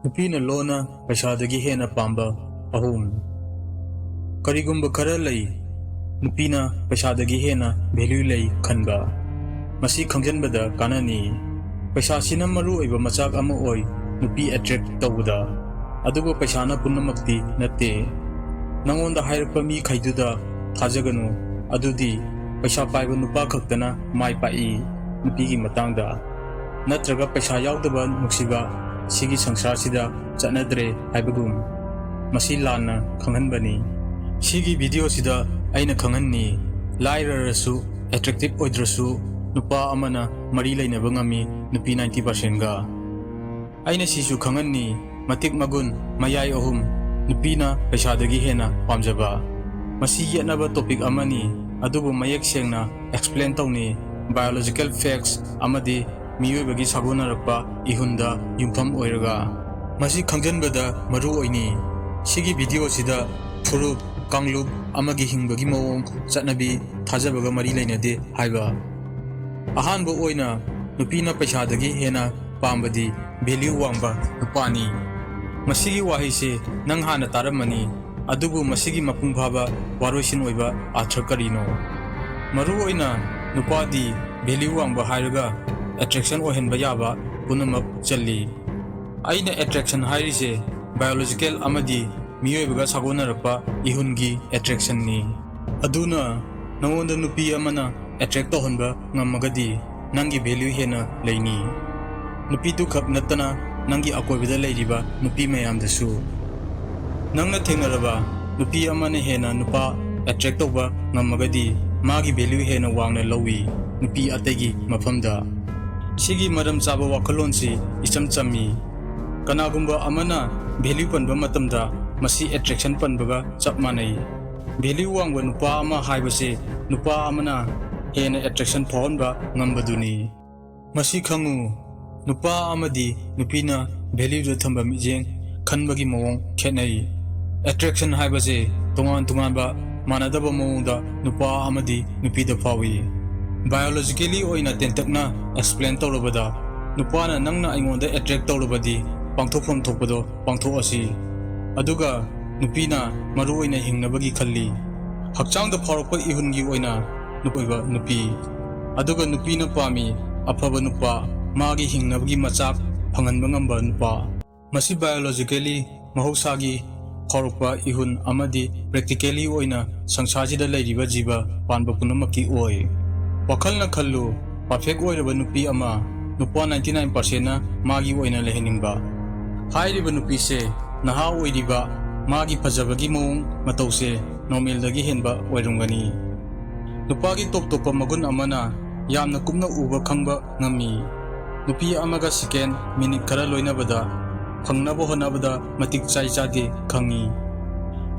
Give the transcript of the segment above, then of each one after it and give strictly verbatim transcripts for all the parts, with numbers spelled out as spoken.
ꯅꯨꯄꯤꯅ ꯂꯣꯟꯅ ꯄꯩꯁꯥꯗꯒꯤ ꯍꯦꯟꯅ ꯄꯥꯝꯕ ꯑꯍꯨꯝ꯫ ꯀꯔꯤꯒꯨꯝꯕ ꯈꯔ ꯂꯩ, ꯅꯨꯄꯤꯅ ꯄꯩꯁꯥꯗꯒꯤ ꯍꯦꯟꯅ value ꯂꯩ ꯈꯟꯕ꯫ ꯃꯁꯤ ꯈꯪꯖꯤꯟꯕꯗ ꯀꯥꯟꯅꯅꯤ꯫ ꯄꯩꯁꯥꯁꯤꯅ ꯃꯔꯨ ꯑꯣꯏꯕ ꯃꯆꯥꯛ ꯑꯃ ꯑꯣꯏ ꯅꯨꯄꯤ attract ꯇꯧꯕꯗ, ꯑꯗꯨꯕꯨ ꯄꯩꯁꯥꯅ ꯄꯨꯝꯅꯃꯛꯇꯤ ꯅꯠꯇꯦ꯫ ꯅꯉꯣꯟꯗ ꯍꯥꯏꯔꯛꯄ ꯃꯤꯈꯩꯗꯨꯗ ꯊꯥꯖꯒꯅꯨ, ꯑꯗꯨꯗꯤ ꯄꯩꯁꯥ ꯄꯥꯏꯕ ꯅꯨꯄꯥ ꯈꯛꯇꯅ ꯃꯥꯏ ꯄꯥꯛꯏ ꯅꯨꯄꯤꯒꯤ ꯃꯇꯥꯡꯗ꯫ ꯅꯠꯇ꯭ꯔꯒ ꯄꯩꯁꯥ ꯌꯥꯎꯗꯕ ꯅꯨꯡꯁꯤꯕ ꯁꯤꯒꯤ ꯁꯪꯁꯥꯔꯁꯤꯗ ꯆꯠꯅꯗ꯭ꯔꯦ ꯍꯥꯏꯕꯒꯨꯝ꯫ ꯃꯁꯤ ꯂꯥꯟꯅ ꯈꯪꯍꯟꯕꯅꯤ꯫ ꯁꯤꯒꯤ video ꯁꯤꯗ ꯑꯩꯅ ꯈꯪꯍꯟꯅꯤ, ꯂꯥꯏꯔꯔꯁꯨ, attractive ꯑꯣꯏꯗ꯭ꯔꯁꯨ, ꯅꯨꯄꯥ ꯑꯃꯅ ꯃꯔꯤ ꯂꯩꯅꯕ ꯉꯝꯃꯤ ꯅꯨꯄꯤ ninety percent ꯒ꯫ ꯑꯩꯅ ꯁꯤꯁꯨ ꯈꯪꯍꯟꯅꯤ, ꯃꯇꯤꯛ ꯃꯒꯨꯟ, ꯃꯌꯥꯏ ꯑꯍꯨꯝ, ꯅꯨꯄꯤꯅ ꯄꯩꯁꯥꯗꯒꯤ ꯍꯦꯟꯅ ꯄꯥꯝꯖꯕ꯫ ꯃꯁꯤ ꯌꯦꯠꯅꯕ topic ꯑꯃꯅꯤ, ꯑꯗꯨꯕꯨ ꯃꯌꯦꯛ ꯁꯦꯡꯅ explain ꯇꯧꯅꯤ, biological facts ꯑꯃꯗꯤ ꯃꯤꯑꯣꯏꯕꯒꯤ ꯁꯥꯒꯣꯟꯅꯔꯛꯄ ꯏꯍꯨꯟꯗ ꯌꯨꯝꯐꯝ ꯑꯣꯏꯔꯒ꯫ ꯃꯁꯤ ꯈꯪꯖꯤꯟꯕꯗ ꯃꯔꯨ ꯑꯣꯏꯅꯤ꯫ ꯁꯤꯒꯤ video ꯁꯤꯗ ꯐꯨꯔꯨꯞ, ꯀꯥꯡꯂꯨꯞ ꯑꯃꯒꯤ ꯍꯤꯡꯕꯒꯤ ꯃꯑꯣꯡ, ꯆꯠꯅꯕꯤ, ꯊꯥꯖꯕꯒ ꯃꯔꯤ ꯂꯩꯅꯗꯦ ꯍꯥꯏꯕ꯫ ꯑꯍꯥꯟꯕ ꯑꯣꯏꯅ, ꯅꯨꯄꯤꯅ ꯄꯩꯁꯥꯗꯒꯤ ꯍꯦꯟꯅ ꯄꯥꯝꯕꯗꯤ value ꯋꯥꯡꯕ ꯅꯨꯄꯥꯅꯤ꯫ ꯃꯁꯤꯒꯤ ꯋꯥꯍꯩꯁꯦ ꯅꯪ ꯍꯥꯟꯅ ꯇꯥꯔꯝꯃꯅꯤ, ꯑꯗꯨꯕꯨ ꯃꯁꯤꯒꯤ ꯃꯄꯨꯡ ꯐꯥꯕ ꯋꯥꯔꯣꯏꯁꯤꯟ ꯑꯣꯏꯕ ꯑꯥꯔꯊ ꯀꯔꯤꯅꯣ? ꯃꯔꯨ ꯑꯣꯏꯅ ꯅꯨꯄꯥꯗꯤ value ꯋꯥꯡꯕ ꯍꯥꯏꯔꯒ attraction ꯑꯣꯏꯍꯟꯕ ꯌꯥꯕ ꯄꯨꯝꯅꯃꯛ ꯆꯜꯂꯤ꯫ ꯑꯩꯅ attraction ꯍꯥꯏꯔꯤꯁꯦ biological ꯑꯃꯗꯤ ꯃꯤꯑꯣꯏꯕꯒ ꯁꯥꯒꯣꯟꯅꯔꯛꯄ ꯏꯍꯨꯟꯒꯤ attraction ꯅꯤ꯫ ꯑꯗꯨꯅ ꯅꯉꯣꯟꯗ ꯅꯨꯄꯤ ꯑꯃꯅ attract ꯇꯧꯍꯟꯕ ꯉꯝꯃꯒꯗꯤ ꯅꯪꯒꯤ value ꯍꯦꯟꯅ ꯂꯩꯅꯤ꯫ ꯅꯨꯄꯤꯗꯨꯈꯛ ꯅꯠꯇꯅ ꯅꯪꯒꯤ ꯑꯀꯣꯏꯕꯗ ꯂꯩꯔꯤꯕ ꯅꯨꯄꯤ ꯃꯌꯥꯝꯗꯁꯨ꯫ ꯅꯪꯅ ꯊꯦꯡꯅꯔꯕ ꯅꯨꯄꯤ ꯑꯃꯅ ꯍꯦꯟꯅ ꯅꯨꯄꯥ attract ꯇꯧꯕ ꯉꯝꯃꯒꯗꯤ ꯃꯥꯒꯤ value ꯍꯦꯟꯅ ꯋꯥꯡꯅ ꯂꯧꯏ ꯅꯨꯄꯤ ꯑꯇꯩꯒꯤ ꯃꯐꯝꯗ꯫ ꯁꯤꯒꯤ ꯃꯔꯝ ꯆꯥꯕ ꯋꯥꯈꯜꯂꯣꯟꯁꯤ ꯏꯆꯝ ꯆꯝꯃꯤ꯫ ꯀꯅꯥꯒꯨꯝꯕ ꯑꯃꯅ value ꯄꯟꯕ ꯃꯇꯝꯗ ꯃꯁꯤ attraction ꯄꯟꯕꯒ ꯆꯞ ꯃꯥꯟꯅꯩ꯫ Value ꯋꯥꯡꯕ ꯅꯨꯄꯥ ꯑꯃ ꯍꯥꯏꯕꯁꯤ ꯅꯨꯄꯥ ꯑꯃꯅ ꯍꯦꯟꯅ attraction ꯐꯥꯎꯍꯟꯕ ꯉꯝꯕꯗꯨꯅꯤ꯫ ꯃꯁꯤ ꯈꯪꯉꯨ, ꯅꯨꯄꯥ ꯑꯃꯗꯤ ꯅꯨꯄꯤꯅ value ꯗ ꯊꯝꯕ ꯃꯤꯠꯌꯦꯡ, ꯈꯟꯕꯒꯤ ꯃꯑꯣꯡ ꯈꯦꯠꯅꯩ꯫ Attraction ꯍꯥꯏꯕꯁꯦ ꯇꯣꯉꯥꯟ ꯇꯣꯉꯥꯟꯕ ꯃꯥꯟꯅꯗꯕ ꯃꯑꯣꯡꯗ ꯅꯨꯄꯥ ꯑꯃꯗꯤ ꯅꯨꯄꯤꯗ ꯐꯥꯎꯏ꯫ Biologically ꯑꯣꯏꯅ ꯇꯦꯟꯇꯛꯅ explain ꯇꯧꯔꯕꯗ, ꯅꯨꯄꯥꯅ ꯅꯪꯅ ꯑꯩꯉꯣꯟꯗ attract ꯇꯧꯔꯕꯗꯤ ꯄꯥꯡꯊꯣꯛꯐꯝ ꯊꯣꯛꯄꯗꯣ ꯄꯥꯡꯊꯣꯛꯑꯁꯤ꯫ ꯑꯗꯨꯒ ꯅꯨꯄꯤꯅ ꯃꯔꯨ ꯑꯣꯏꯅ ꯍꯤꯡꯅꯕꯒꯤ ꯈꯜꯂꯤ꯫ ꯍꯛꯆꯥꯡꯗ ꯐꯥꯎꯔꯛꯄ ꯏꯍꯨꯟꯒꯤ ꯑꯣꯏꯅ ꯅꯨꯄꯤ ꯑꯣꯏꯕ ꯅꯨꯄꯤ꯫ ꯑꯗꯨꯒ ꯅꯨꯄꯤꯅ ꯄꯥꯝꯃꯤ ꯑꯐꯕ ꯅꯨꯄꯥ, ꯃꯥꯒꯤ ꯍꯤꯡꯅꯕꯒꯤ ꯃꯆꯥꯛ ꯐꯪꯍꯟꯕ ꯉꯝꯕ ꯅꯨꯄꯥ꯫ ꯃꯁꯤ biologically ꯃꯍꯧꯁꯥꯒꯤ ꯐꯥꯎꯔꯛꯄ ꯏꯍꯨꯟ ꯑꯃꯗꯤ practically ꯑꯣꯏꯅ ꯁꯪꯁꯥꯔꯁꯤꯗ ꯂꯩꯔꯤꯕ ꯖꯤꯕ ꯄꯥꯟꯕ ꯄꯨꯝꯅꯃꯛꯀꯤ ꯑꯣꯏ꯫ ꯋꯥꯈꯜꯅ ꯈꯜꯂꯨ, perfect ꯑꯣꯏꯔꯕ ꯅꯨꯄꯤ ꯑꯃ ꯅꯨꯄꯥ ninety nine percent ꯅ ꯃꯥꯒꯤ ꯑꯣꯏꯅ ꯂꯩꯍꯟꯅꯤꯡꯕ꯫ ꯍꯥꯏꯔꯤꯕ ꯅꯨꯄꯤꯁꯦ ꯅꯍꯥ ꯑꯣꯏꯔꯤꯕ, ꯃꯥꯒꯤ ꯐꯖꯕꯒꯤ ꯃꯑꯣꯡ ꯃꯇꯧꯁꯦ normalꯗꯒꯤ ꯍꯦꯟꯕ ꯑꯣꯏꯔꯝꯒꯅꯤ꯫ ꯅꯨꯄꯥꯒꯤ ꯇꯣꯞ ꯇꯣꯞꯄ ꯃꯒꯨꯟ ꯑꯃꯅ ꯌꯥꯝꯅ ꯀꯨꯞꯅ ꯎꯕ ꯈꯪꯕ ꯉꯝꯃꯤ꯫ ꯅꯨꯄꯤ ꯑꯃꯒ second, minute ꯈꯔ ꯂꯣꯏꯅꯕꯗ ꯐꯪꯅꯕ ꯍꯣꯠꯅꯕꯗ ꯃꯇꯤꯛ ꯆꯥꯏ ꯆꯥꯗꯦ ꯈꯪꯉꯤ꯫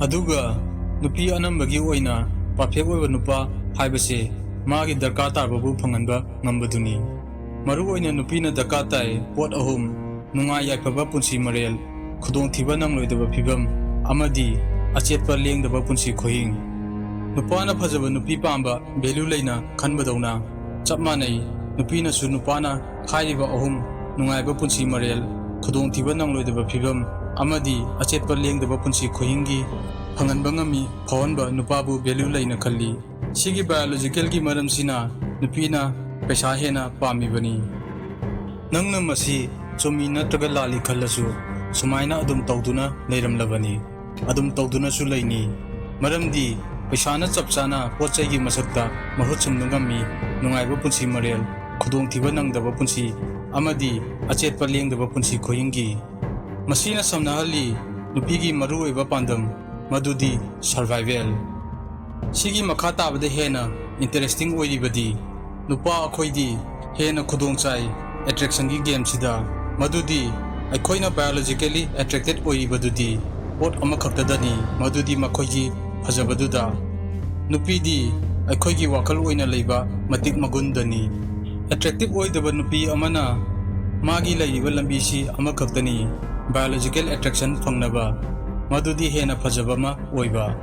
ꯑꯗꯨꯒ ꯅꯨꯄꯤ ꯑꯅꯝꯕꯒꯤ ꯑꯣꯏꯅ perfect ꯑꯣꯏꯕ ꯅꯨꯄꯥ ꯍꯥꯏꯕꯁꯦ ꯃꯥꯒꯤ ꯗꯔꯀꯥꯔ ꯇꯥꯕꯕꯨ ꯐꯪꯍꯟꯕ ꯉꯝꯕꯗꯨꯅꯤ꯫ ꯃꯔꯨ ꯑꯣꯏꯅ ꯅꯨꯄꯤꯅ ꯗꯔꯀꯥꯔ ꯇꯥꯏ ꯄꯣꯠ ꯑꯍꯨꯝ: ꯅꯨꯡꯉꯥꯏ ꯌꯥꯏꯐꯕ ꯄꯨꯟꯁꯤ ꯃꯔꯦꯜ, ꯈꯨꯗꯣꯡꯊꯤꯕ ꯅꯪꯂꯣꯏꯗꯕ ꯐꯤꯕꯝ, ꯑꯃꯗꯤ ꯑꯆꯦꯠꯄ ꯂꯦꯡꯗꯕ ꯄꯨꯟꯁꯤ ꯈꯨꯍꯤꯡ꯫ ꯅꯨꯄꯥꯅ ꯐꯖꯕ ꯅꯨꯄꯤ ꯄꯥꯝꯕ value ꯂꯩꯅ ꯈꯟꯕꯗꯧꯅ ꯆꯞ ꯃꯥꯟꯅꯩ, ꯅꯨꯄꯤꯅꯁꯨ ꯅꯨꯄꯥꯅ ꯍꯥꯏꯔꯤꯕ ꯑꯍꯨꯝ, ꯅꯨꯡꯉꯥꯏꯕ ꯄꯨꯟꯁꯤ ꯃꯔꯦꯜ, ꯈꯨꯗꯣꯡꯊꯤꯕ ꯅꯪꯂꯣꯏꯗꯕ ꯐꯤꯕꯝ, ꯑꯃꯗꯤ ꯑꯆꯦꯠꯄ ꯂꯦꯡꯗꯕ ꯄꯨꯟꯁꯤ ꯈꯨꯍꯤꯡꯒꯤ ꯐꯪꯍꯟꯕ ꯉꯝꯃꯤ, ꯐꯥꯎꯍꯟꯕ ꯅꯨꯄꯥꯕꯨ value ꯂꯩꯅ ꯈꯜꯂꯤ꯫ ꯁꯤꯒꯤ biologicalꯒꯤ ꯃꯔꯝꯁꯤꯅ ꯅꯨꯄꯤꯅ ꯄꯩꯁꯥ ꯍꯦꯟꯅ ꯄꯥꯝꯃꯤꯕꯅꯤ꯫ ꯅꯪꯅ ꯃꯁꯤ ꯆꯨꯝꯃꯤ ꯅꯠꯇ꯭ꯔꯒ ꯂꯥꯜꯂꯤ ꯈꯜꯂꯁꯨ, ꯁꯨꯃꯥꯏꯅ ꯑꯗꯨꯝ ꯇꯧꯗꯨꯅ ꯂꯩꯔꯝꯂꯕꯅꯤ, ꯑꯗꯨꯝ ꯇꯧꯗꯨꯅꯁꯨ ꯂꯩꯅꯤ꯫ ꯃꯔꯝꯗꯤ ꯄꯩꯁꯥꯅ ꯆꯞ ꯆꯥꯅ ꯄꯣꯠ ꯆꯩꯒꯤ ꯃꯁꯛꯇ ꯃꯍꯨꯠ ꯁꯤꯟꯕ ꯉꯝꯃꯤ, ꯅꯨꯡꯉꯥꯏꯕ ꯄꯨꯟꯁꯤ ꯃꯔꯦꯜ, ꯈꯨꯗꯣꯡꯊꯤꯕ ꯅꯪꯗꯕ ꯄꯨꯟꯁꯤ, ꯑꯃꯗꯤ ꯑꯆꯦꯠꯄ ꯂꯦꯡꯗꯕ ꯄꯨꯟꯁꯤ ꯈꯨꯍꯤꯡꯒꯤ꯫ ꯃꯁꯤꯅ ꯁꯝꯅꯍꯜꯂꯤ ꯅꯨꯄꯤꯒꯤ ꯃꯔꯨꯑꯣꯏꯕ ꯄꯥꯟꯗꯝ, ꯃꯗꯨꯗꯤ survival꯫ ꯁꯤꯒꯤ ꯃꯈꯥ ꯇꯥꯕꯗ ꯍꯦꯟꯅ interesting ꯑꯣꯏꯔꯤꯕꯗꯤ, ꯅꯨꯄꯥ ꯑꯩꯈꯣꯏꯗꯤ ꯍꯦꯟꯅ ꯈꯨꯗꯣꯡ ꯆꯥꯏ attractionꯒꯤ gameꯁꯤꯗ, ꯃꯗꯨꯗꯤ ꯑꯩꯈꯣꯏꯅ biologically attracted ꯑꯣꯏꯔꯤꯕꯗꯨꯗꯤ ꯄꯣꯠ ꯑꯃꯈꯛꯇꯗꯅꯤ, ꯃꯗꯨꯗꯤ ꯃꯈꯣꯏꯒꯤ ꯐꯖꯕꯗꯨꯗ꯫ ꯅꯨꯄꯤꯗꯤ ꯑꯩꯈꯣꯏꯒꯤ ꯋꯥꯈꯜ ꯑꯣꯏꯅ ꯂꯩꯕ ꯃꯇꯤꯛ ꯃꯒꯨꯟꯗꯅꯤ꯫ Attractive ꯑꯣꯏꯗꯕ ꯅꯨꯄꯤ ꯑꯃꯅ ꯃꯥꯒꯤ ꯂꯩꯔꯤꯕ ꯂꯝꯕꯤꯁꯤ ꯑꯃꯈꯛꯇꯅꯤ, biological attraction ꯐꯪꯅꯕ, ꯃꯗꯨꯗꯤ ꯍꯦꯟꯅ ꯐꯖꯕ ꯑꯃ ꯑꯣꯏꯕ꯫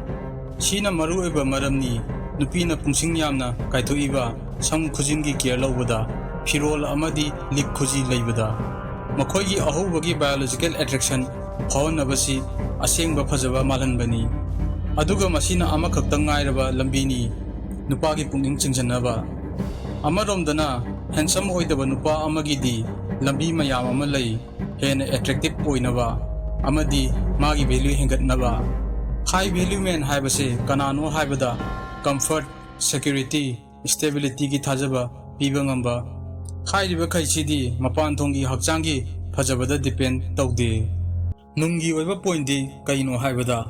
ꯁꯤꯅ ꯃꯔꯨꯑꯣꯏꯕ ꯃꯔꯝꯅꯤ ꯅꯨꯄꯤꯅ ꯄꯨꯡꯁꯤꯡ ꯌꯥꯝꯅ ꯀꯥꯏꯊꯣꯛꯏꯕ ꯁꯝ ꯈꯨꯖꯤꯟꯒꯤ care ꯂꯧꯕꯗ, ꯐꯤꯔꯣꯜ ꯑꯃꯗꯤ ꯂꯤꯛ ꯈꯨꯖꯤ ꯂꯩꯕꯗ꯫ ꯃꯈꯣꯏꯒꯤ ꯑꯍꯧꯕꯒꯤ biological attraction ꯐꯥꯎꯍꯟꯅꯕꯁꯤ ꯑꯁꯦꯡꯕ ꯐꯖꯕ ꯃꯥꯜꯍꯟꯕꯅꯤ꯫ ꯑꯗꯨꯒ ꯃꯁꯤꯅ ꯑꯃꯈꯛꯇ ꯉꯥꯏꯔꯕ ꯂꯝꯕꯤꯅꯤ ꯅꯨꯄꯥꯒꯤ ꯄꯨꯛꯅꯤꯡ ꯆꯤꯡꯁꯤꯟꯅꯕ꯫ ꯑꯃꯔꯣꯝꯗꯅ, handsome ꯑꯣꯏꯗꯕ ꯅꯨꯄꯥ ꯑꯃꯒꯤꯗꯤ ꯂꯝꯕꯤ ꯃꯌꯥꯝ ꯑꯃ ꯂꯩ ꯍꯦꯟꯅ attractive ꯑꯣꯏꯅꯕ ꯑꯃꯗꯤ ꯃꯥꯒꯤ value ꯍꯦꯟꯒꯠꯅꯕ꯫ High value man ꯍꯥꯏꯕꯁꯦ ꯀꯅꯥꯅꯣ ꯍꯥꯏꯕꯗ, comfort, security, stabilityꯒꯤ ꯊꯥꯖꯕ ꯄꯤꯕ ꯉꯝꯕ꯫ ꯍꯥꯏꯔꯤꯕꯈꯩꯁꯤꯗꯤ ꯃꯄꯥꯟ ꯊꯣꯡꯒꯤ ꯍꯛꯆꯥꯡꯒꯤ ꯐꯖꯕꯗ depend ꯇꯧꯗꯦ꯫ ꯅꯨꯡꯒꯤ ꯑꯣꯏꯕ pointꯗꯤ ꯀꯩꯅꯣ ꯍꯥꯏꯕꯗ,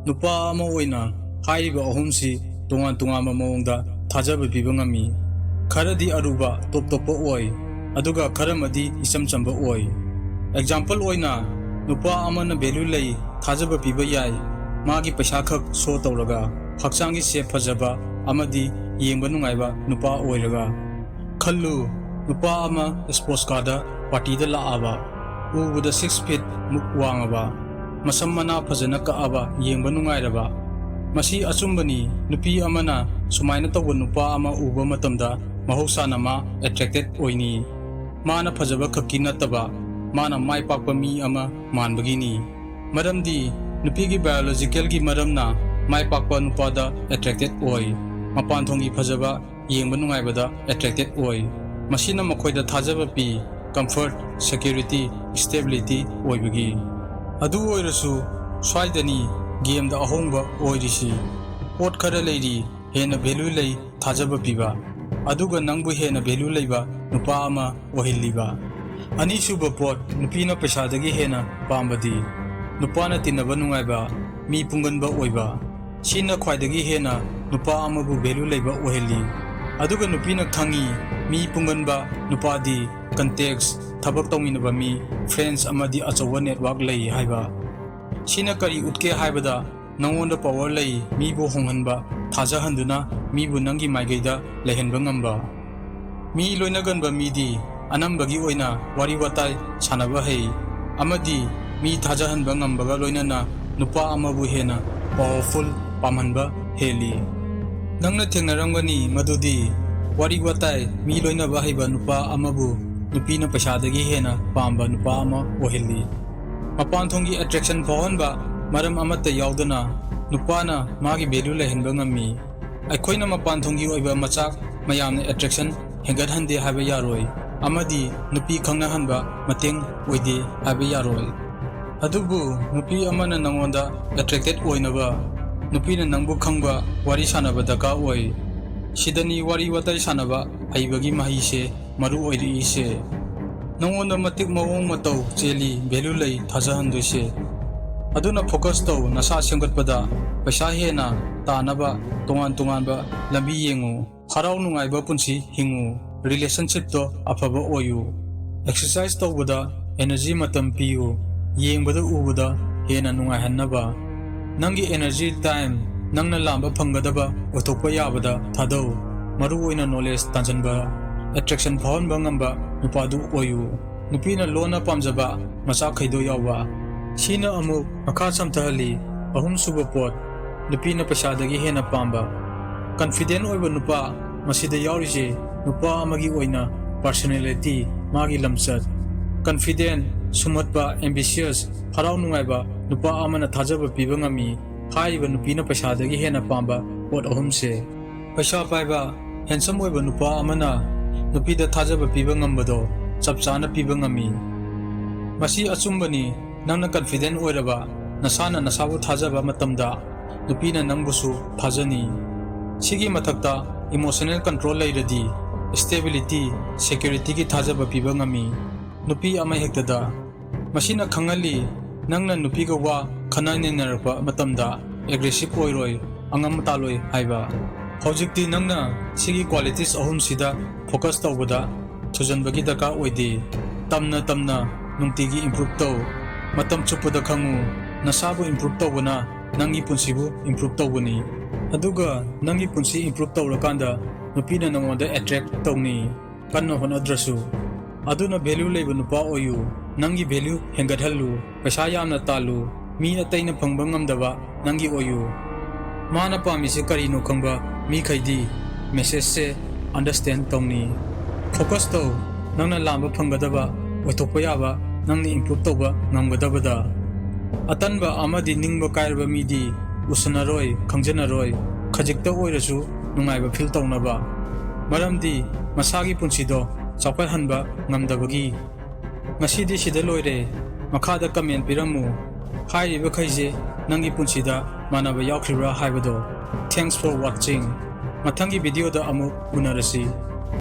ꯅꯨꯄꯥ ꯑꯃ ꯑꯣꯏꯅ ꯍꯥꯏꯔꯤꯕ ꯑꯍꯨꯝꯁꯤ ꯇꯣꯉꯥꯟ ꯇꯣꯉꯥꯟꯕ ꯃꯑꯣꯡꯗ ꯊꯥꯖꯕ ꯄꯤꯕ ꯉꯝꯃꯤ꯫ ꯈꯔꯗꯤ ꯑꯔꯨꯕ, ꯇꯣꯞ ꯇꯣꯞꯄ ꯑꯣꯏ, ꯑꯗꯨꯒ ꯈꯔꯃꯗꯤ ꯏꯆꯝ ꯆꯝꯕ ꯑꯣꯏ꯫ Example ꯑꯣꯏꯅ, ꯅꯨꯄꯥ ꯑꯃꯅ value ꯂꯩ, ꯊꯥꯖꯕ ꯄꯤꯕ ꯌꯥꯏ, ꯃꯥꯒꯤ ꯄꯩꯁꯥ ꯈꯛ show ꯇꯧꯔꯒ, ꯍꯛꯆꯥꯡꯒꯤ shape ꯐꯖꯕ ꯑꯃꯗꯤ ꯌꯦꯡꯕ ꯅꯨꯡꯉꯥꯏꯕ ꯅꯨꯄꯥ ꯑꯣꯏꯔꯒ꯫ ꯈꯜꯂꯨ, ꯅꯨꯄꯥ ꯑꯃ sports carꯗ partyꯗ ꯂꯥꯛꯑꯕ, ꯎꯕꯗ six feet ꯃꯨꯛ ꯋꯥꯡꯉꯕ, ꯃꯁꯝ ꯃꯅꯥ ꯐꯖꯅ ꯀꯛꯑꯕ, ꯌꯦꯡꯕ ꯅꯨꯡꯉꯥꯏꯔꯕ꯫ ꯃꯁꯤ ꯑꯆꯨꯝꯕꯅꯤ, ꯅꯨꯄꯤ ꯑꯃꯅ ꯁꯨꯃꯥꯏꯅ ꯇꯧꯕ ꯅꯨꯄꯥ ꯑꯃ ꯎꯕ ꯃꯇꯝꯗ ꯃꯍꯧꯁꯥꯅ ꯃꯥ attracted ꯑꯣꯏꯅꯤ꯫ ꯃꯥꯅ ꯐꯖꯕ ꯈꯛꯀꯤ ꯅꯠꯇꯕ, ꯃꯥꯅ ꯃꯥꯏ ꯄꯥꯛꯄ ꯃꯤ ꯑꯃ ꯃꯥꯟꯕꯒꯤꯅꯤ꯫ ꯃꯔꯝꯗꯤ ꯅꯨꯄꯤꯒꯤ biologicalꯒꯤ ꯃꯔꯝꯅ ꯃꯥꯏ ꯄꯥꯛꯄ ꯅꯨꯄꯥꯗ attracted ꯑꯣꯏ꯫ ꯃꯄꯥꯟ ꯊꯣꯡꯒꯤ ꯐꯖꯕ, ꯌꯦꯡꯕ ꯅꯨꯡꯉꯥꯏꯕꯗ attracted ꯑꯣꯏ꯫ ꯃꯁꯤꯅ ꯃꯈꯣꯏꯗ ꯊꯥꯖꯕ ꯄꯤ, comfort, security, stability ꯑꯣꯏꯕꯒꯤ꯫ ꯑꯗꯨ ꯑꯣꯏꯔꯁꯨ ꯁ꯭ꯋꯥꯏꯗꯅꯤ gameꯗ ꯑꯍꯣꯡꯕ ꯑꯣꯏꯔꯤꯁꯤ꯫ ꯄꯣꯠ ꯈꯔ ꯂꯩꯔꯤ ꯍꯦꯟꯅ value ꯂꯩ ꯊꯥꯖꯕ ꯄꯤꯕ, ꯑꯗꯨꯒ ꯅꯪꯕꯨ ꯍꯦꯟꯅ value ꯂꯩꯕ ꯅꯨꯄꯥ ꯑꯃ ꯑꯣꯏꯍꯜꯂꯤꯕ꯫ ꯑꯅꯤꯁꯨꯕ ꯄꯣꯠ, ꯅꯨꯄꯤꯅ ꯄꯩꯁꯥꯗꯒꯤ ꯍꯦꯟꯅ ꯄꯥꯝꯕꯗꯤ ꯅꯨꯄꯥꯅ ꯇꯤꯟꯅꯕ ꯅꯨꯡꯉꯥꯏꯕ, ꯃꯤ ꯄꯨꯡꯒꯟꯕ ꯑꯣꯏꯕ꯫ ꯁꯤꯅ ꯈ꯭ꯋꯥꯏꯗꯒꯤ ꯍꯦꯟꯅ ꯅꯨꯄꯥ ꯑꯃꯕꯨ value ꯂꯩꯕ ꯑꯣꯏꯍꯜꯂꯤ꯫ ꯑꯗꯨꯒ ꯅꯨꯄꯤꯅ ꯈꯪꯉꯤ, ꯃꯤ ꯄꯨꯡꯒꯟꯕ ꯅꯨꯄꯥꯗꯤ contacts, ꯊꯕꯛ ꯇꯧꯃꯤꯟꯅꯕ ꯃꯤ, friends ꯑꯃꯗꯤ ꯑꯆꯧꯕ network ꯂꯩ ꯍꯥꯏꯕ꯫ ꯁꯤꯅ ꯀꯔꯤ ꯎꯠꯀꯦ ꯍꯥꯏꯕꯗ, ꯅꯉꯣꯟꯗ power ꯂꯩ, ꯃꯤꯕꯨ ꯍꯣꯡꯍꯟꯕ, ꯊꯥꯖꯍꯟꯗꯨꯅ ꯃꯤꯕꯨ ꯅꯪꯒꯤ ꯃꯥꯏꯀꯩꯗ ꯂꯩꯍꯟꯕ ꯉꯝꯕ꯫ ꯃꯤ ꯂꯣꯏꯅꯒꯟꯕ ꯃꯤꯗꯤ ꯑꯅꯝꯕꯒꯤ ꯑꯣꯏꯅ ꯋꯥꯔꯤ ꯋꯥꯇꯥꯏ ꯁꯥꯟꯅꯕ ꯍꯩ ꯑꯃꯗꯤ ꯃꯤ ꯊꯥꯖꯍꯟꯕ ꯉꯝꯕꯒ ꯂꯣꯏꯅꯅ ꯅꯨꯄꯥ ꯑꯃꯕꯨ ꯍꯦꯟꯅ powerful, ꯄꯥꯝꯍꯟꯕ ꯍꯦꯜꯂꯤ꯫ ꯅꯪꯅ ꯊꯦꯡꯅꯔꯝꯒꯅꯤ ꯃꯗꯨꯗꯤ ꯋꯥꯔꯤ ꯋꯥꯇꯥꯏ, ꯃꯤ ꯂꯣꯏꯅꯕ ꯍꯩꯕ ꯅꯨꯄꯥ ꯑꯃꯕꯨ ꯅꯨꯄꯤꯅ ꯄꯩꯁꯥꯗꯒꯤ ꯍꯦꯟꯅ ꯄꯥꯝꯕ ꯅꯨꯄꯥ ꯑꯃ ꯑꯣꯏꯍꯜꯂꯤ꯫ ꯃꯄꯥꯟ ꯊꯣꯡꯒꯤ attraction ꯐꯥꯎꯍꯟꯕ ꯃꯔꯝ ꯑꯃꯠꯇ ꯌꯥꯎꯗꯅ ꯅꯨꯄꯥꯅ ꯃꯥꯒꯤ value ꯂꯩꯍꯟꯕ ꯉꯝꯃꯤ꯫ ꯑꯩꯈꯣꯏꯅ ꯃꯄꯥꯟ ꯊꯣꯡꯒꯤ ꯑꯣꯏꯕ ꯃꯆꯥꯛ ꯃꯌꯥꯝꯅ attraction ꯍꯦꯟꯒꯠꯍꯟꯗꯦ ꯍꯥꯏꯕ ꯌꯥꯔꯣꯏ, ꯑꯃꯗꯤ ꯅꯨꯄꯤ ꯈꯪꯅꯍꯟꯕ ꯃꯇꯦꯡ ꯑꯣꯏꯗꯦ ꯍꯥꯏꯕ ꯌꯥꯔꯣꯏ꯫ ꯑꯗꯨꯕꯨ ꯅꯨꯄꯤ ꯑꯃꯅ ꯅꯉꯣꯟꯗ attracted ꯑꯣꯏꯅꯕ ꯅꯨꯄꯤꯅ ꯅꯪꯕꯨ ꯈꯪꯕ ꯋꯥꯔꯤ ꯁꯥꯟꯅꯕ ꯗꯔꯀꯥꯔ ꯑꯣꯏ꯫ ꯁꯤꯗꯅꯤ ꯋꯥꯔꯤ ꯋꯥꯇꯥꯏ ꯁꯥꯟꯅꯕ ꯍꯩꯕꯒꯤ ꯃꯍꯩꯁꯦ ꯃꯔꯨ ꯑꯣꯏꯔꯛꯏꯁꯦ꯫ ꯅꯉꯣꯟꯗ ꯃꯇꯤꯛ ꯃꯑꯣꯡ ꯃꯇꯧ ꯆꯦꯜꯂꯤ, value ꯂꯩ ꯊꯥꯖꯍꯟꯗꯣꯏꯁꯦ꯫ ꯑꯗꯨꯅ focus ꯇꯧ ꯅꯁꯥ ꯁꯦꯝꯒꯠꯄꯗ, ꯄꯩꯁꯥ ꯍꯦꯟꯅ ꯇꯥꯅꯕ ꯇꯣꯉꯥꯟ ꯇꯣꯉꯥꯟꯕ ꯂꯝꯕꯤ ꯌꯦꯡꯉꯨ꯫ ꯍꯔꯥꯎ ꯅꯨꯡꯉꯥꯏꯕ ꯄꯨꯟꯁꯤ ꯍꯤꯡꯉꯨ꯫ Relationship ꯇꯣ ꯑꯐꯕ ꯑꯣꯏꯌꯨ꯫ Exercise ꯇꯧꯕꯗ energy ꯃꯇꯝ ꯄꯤꯌꯨ꯫ ꯌꯦꯡꯕꯗ ꯎꯕꯗ ꯍꯦꯟꯅ ꯅꯨꯡꯉꯥꯏꯍꯟꯅꯕ꯫ ꯅꯪꯒꯤ energy, time, ꯅꯪꯅ ꯂꯥꯝꯕ ꯐꯪꯒꯗꯕ ꯑꯣꯏꯊꯣꯛꯄ ꯌꯥꯕꯗ ꯊꯥꯗꯧ꯫ ꯃꯔꯨꯑꯣꯏꯅ knowledge ꯇꯥꯟꯁꯤꯟꯕ, attraction ꯐꯥꯎꯍꯟꯕ ꯉꯝꯕ ꯅꯨꯄꯥꯗꯨ ꯑꯣꯏꯌꯨ꯫ ꯅꯨꯄꯤꯅ ꯂꯣꯟꯅ ꯄꯥꯝꯖꯕ ꯃꯆꯥꯈꯩꯗꯣ ꯌꯥꯎꯕ꯫ ꯁꯤꯅ ꯑꯃꯨꯛ ꯃꯈꯥ ꯁꯝꯊꯍꯜꯂꯤ꯫ ꯑꯍꯨꯝꯁꯨꯕ ꯄꯣꯠ, ꯅꯨꯄꯤꯅ ꯄꯩꯁꯥꯗꯒꯤ ꯍꯦꯟꯅ ꯄꯥꯝꯕ꯫ Confident ꯑꯣꯏꯕ ꯅꯨꯄꯥ, ꯃꯁꯤꯗ ꯌꯥꯎꯔꯤꯁꯦ ꯅꯨꯄꯥ ꯑꯃꯒꯤ ꯑꯣꯏꯅ personality, ꯃꯥꯒꯤ ꯂꯝꯆꯠ꯫ Confident, ꯁꯨꯝꯍꯠꯄ, ambitious, ꯍꯔꯥꯎ ꯅꯨꯡꯉꯥꯏꯕ ꯅꯨꯄꯥ ꯑꯃꯅ ꯊꯥꯖꯕ ꯄꯤꯕ ꯉꯝꯃꯤ꯫ ꯍꯥꯏꯔꯤꯕ ꯅꯨꯄꯤꯅ ꯄꯩꯁꯥꯗꯒꯤ ꯍꯦꯟꯅ ꯄꯥꯝꯕ ꯄꯣꯠ ꯑꯍꯨꯝꯁꯦ꯫ ꯄꯩꯁꯥ ꯄꯥꯏꯕ, handsome ꯑꯣꯏꯕ ꯅꯨꯄꯥ ꯑꯃꯅ ꯅꯨꯄꯤꯗ ꯊꯥꯖꯕ ꯄꯤꯕ ꯉꯝꯕꯗꯣ ꯆꯞ ꯆꯥꯅ ꯄꯤꯕ ꯉꯝꯃꯤ꯫ ꯃꯁꯤ ꯑꯆꯨꯝꯕꯅꯤ, ꯅꯪꯅ confident ꯑꯣꯏꯔꯕ, ꯅꯁꯥꯅ ꯅꯁꯥꯕꯨ ꯊꯥꯖꯕ ꯃꯇꯝꯗ ꯅꯨꯄꯤꯅ ꯅꯪꯕꯨꯁꯨ ꯊꯥꯖꯅꯤ꯫ ꯁꯤꯒꯤ ꯃꯊꯛꯇ emotional control ꯂꯩꯔꯗꯤ stability, security ꯒꯤ ꯊꯥꯖꯕ ꯄꯤꯕ ꯉꯝꯃꯤ ꯅꯨꯄꯤ ꯑꯃ ꯍꯦꯛꯇꯗ꯫ ꯃꯁꯤꯅ ꯈꯪꯍꯜꯂꯤ, ꯅꯪꯅ ꯅꯨꯄꯤꯒ ꯋꯥ ꯈꯟꯅ ꯅꯩꯅꯔꯛꯄ ꯃꯇꯝꯗ aggressive ꯑꯣꯏꯔꯣꯏ, ꯑꯉꯝ ꯇꯥꯜꯂꯣꯏ ꯍꯥꯏꯕ꯫ ꯍꯧꯖꯤꯛꯇꯤ ꯅꯪꯅ ꯁꯤꯒꯤ qualities ꯑꯍꯨꯝꯁꯤꯗ focus ꯇꯧꯕꯗ ꯊꯨꯖꯟꯕꯒꯤ ꯗꯔꯀꯥꯔ ꯑꯣꯏꯗꯦ꯫ ꯇꯝꯅ ꯇꯝꯅ ꯅꯨꯡꯇꯤꯒꯤ improve ꯇꯧ꯫ ꯃꯇꯝ ꯆꯨꯞꯄꯗ ꯈꯪꯉꯨ, ꯅꯁꯥꯕꯨ improve ꯇꯧꯕꯅ ꯅꯪꯒꯤ ꯄꯨꯟꯁꯤꯕꯨ improve ꯇꯧꯕꯅꯤ꯫ ꯑꯗꯨꯒ ꯅꯪꯒꯤ ꯄꯨꯟꯁꯤ improve ꯇꯧꯔꯀꯥꯟꯗ ꯅꯨꯄꯤꯅ ꯅꯉꯣꯟꯗ attract ꯇꯧꯅꯤ꯫ ꯀꯟꯅ ꯍꯣꯠꯅꯗ꯭ꯔꯁꯨ꯫ ꯑꯗꯨꯅ value ꯂꯩꯕ ꯅꯨꯄꯥ ꯑꯣꯏꯌꯨ꯫ ꯅꯪꯒꯤ value ꯍꯦꯟꯒꯠꯍꯜꯂꯨ꯫ ꯄꯩꯁꯥ ꯌꯥꯝꯅ ꯇꯥꯜꯂꯨ꯫ ꯃꯤ ꯑꯇꯩꯅ ꯐꯪꯕ ꯉꯝꯗꯕ ꯅꯪꯒꯤ ꯑꯣꯏꯌꯨ꯫ ꯃꯥꯅ ꯄꯥꯝꯃꯤꯁꯦ ꯀꯔꯤꯅꯣ ꯈꯪꯕ ꯃꯤꯈꯩꯗꯤ message ꯁꯦ understand ꯇꯧꯅꯤ꯫ Focus ꯇꯧ꯫ ꯅꯪꯅ ꯂꯥꯝꯕ ꯐꯪꯒꯗꯕ, ꯑꯣꯏꯊꯣꯛꯄ ꯌꯥꯕ, ꯅꯪꯅ improve ꯇꯧꯕ ꯉꯝꯒꯗꯕꯗ꯫ ꯑꯇꯟꯕ ꯑꯃꯗꯤ ꯅꯤꯡꯕ ꯀꯥꯏꯔꯕ ꯃꯤꯗꯤ ꯎꯁꯟꯅꯔꯣꯏ, ꯈꯪꯖꯟꯅꯔꯣꯏ, ꯈꯖꯤꯛꯇ ꯑꯣꯏꯔꯁꯨ ꯅꯨꯡꯉꯥꯏꯕ feel ꯇꯧꯅꯕ꯫ ꯃꯔꯝꯗꯤ ꯃꯁꯥꯒꯤ ꯄꯨꯟꯁꯤꯗꯣ ꯆꯥꯎꯈꯠꯍꯟꯕ ꯉꯝꯗꯕꯒꯤ꯫ ꯉꯁꯤꯗꯤ ꯁꯤꯗ ꯂꯣꯏꯔꯦ꯫ ꯃꯈꯥꯗ comment ꯄꯤꯔꯝꯃꯨ꯫ ꯍꯥꯏꯔꯤꯕꯈꯩꯁꯦ ꯅꯪꯒꯤ ꯄꯨꯟꯁꯤꯗ ꯃꯥꯟꯅꯕ ꯌꯥꯎꯈ꯭ꯔꯤꯕ꯭ꯔꯥ ꯍꯥꯏꯕꯗꯣ꯫ Thanks for watching꯫ ꯃꯊꯪꯒꯤ video ꯗ ꯑꯃꯨꯛ ꯎꯅꯔꯁꯤ꯫